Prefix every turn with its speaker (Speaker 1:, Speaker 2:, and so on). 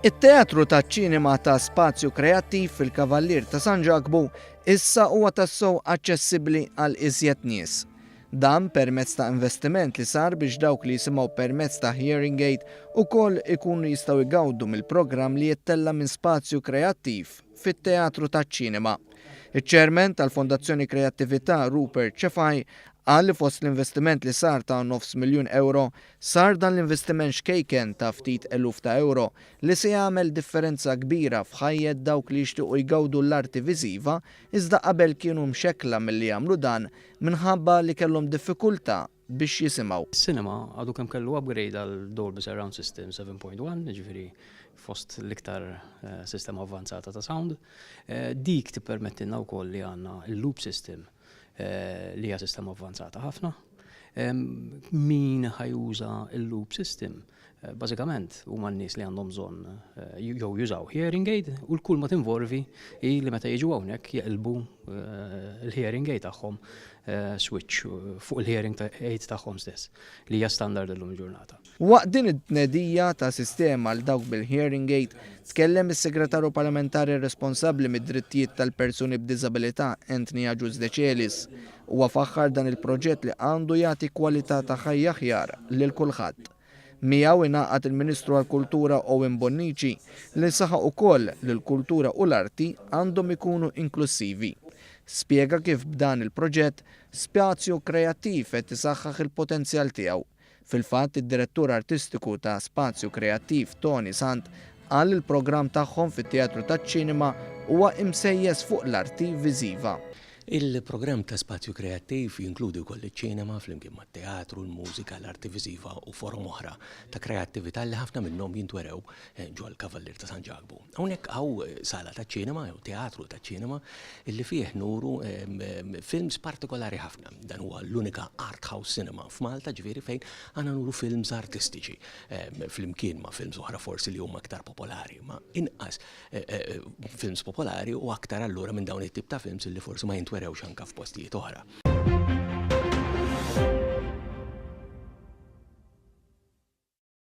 Speaker 1: It-teatru taċ-ċinema ta' Spazju Kreattiv fil-Kavallier ta' San Ġakbu issa huwa tassew aċċessibbli għal iżjed nies. Dan permezz ta' investiment li sar biex dawk li jisimgħu permezz ta' hearing aid ukoll ikunu jistgħu jgawdu mill-programm li jittella' minn Spazju Kreattiv fit-teatru taċ-ċinema. Iċ-Chairman tal-Fondazzjoni Kreattività Rupert Cefai qal li fost l-investiment li sar ta' nofs miljun ewro Sar dan l-investiment xkejken ta' ftit eluf ta' ewro li se jagħmel differenza kbira f'ħajjet dawk li jixtiequ jgawdu l-arti viżiva iżda qabel kienu mxekkla milli jagħmlu dan minħabba li kellhom diffikultà biex jisimgħu.
Speaker 2: Is-cinema għadu kemm kellu upgrade għal Dolby Surround System 7.1, jiġifieri fost l-iktar sistema avvanzata ta' sound. Dik tippermettilna wkoll li għandna l-loop system li hija sistema avvanzata ħafna. Min ħa juża l-loop system? Bażikament huma n-nies li għandhom bżonn jew jużaw hearing aid u l-kull ma tinvolvi hi li meta jiġu hawnhekk jeqilbu l-hearing aid tagħhom switch fuq il-hearing aid tagħhom stess li hija standard illum il-ġurnata.
Speaker 1: Waqt din it-tnedija ta' sistema għal dawk bil-hearing aid, tkellem is-Segretarju Parlamentari responsabbli mid-drittijiet tal-persuni b'diżabilità Anthony Agius Decelis. Huwa faħħar dan il-proġett li għandu jagħti kwalità ta' ħajja aħjar lil kulħadd. Miegħu ingħaqad il-Ministru għall-Kultura Owen Bonnici li saħaq ukoll li l-kultura u l-arti għandhom ikunu inklussivi. Spjega kif b'dan il-proġett, Spazju Kreattiv qed isaħħaħ il-potenzjal tiegħu. Fil-fatt, id-Direttur Artistiku ta' Spazju Kreattiv Toni Sant qal li l-programm tagħhom fit-Teatru taċ-Ċinema huwa imsejjes fuq l-arti viżiva.
Speaker 3: Il-programm ta' Spazju Kreattiv jinkludi wkoll iċ-ċinema flimkien mat-teatru, l-mużika, l-arti viżiva u forom oħra ta' kreattività li ħafna minnhom jintwerew ġol-Kavallier ta' San Ġakbu. Hawnhekk hawn sala taċ-ċinema jew teatru taċ-ċinema illi fih nuru films partikolari ħafna. Dan huwa l-unika art house cinema f'Malta, ġifieri fejn aħna nuru films artistiċi flimkien ma' films oħra forsi li huma aktar popolari, ma inqas films popolari u aktar allura minn dawn it-tip ta' films illi forsi ma jintwerewx anke f'postijiet oħra.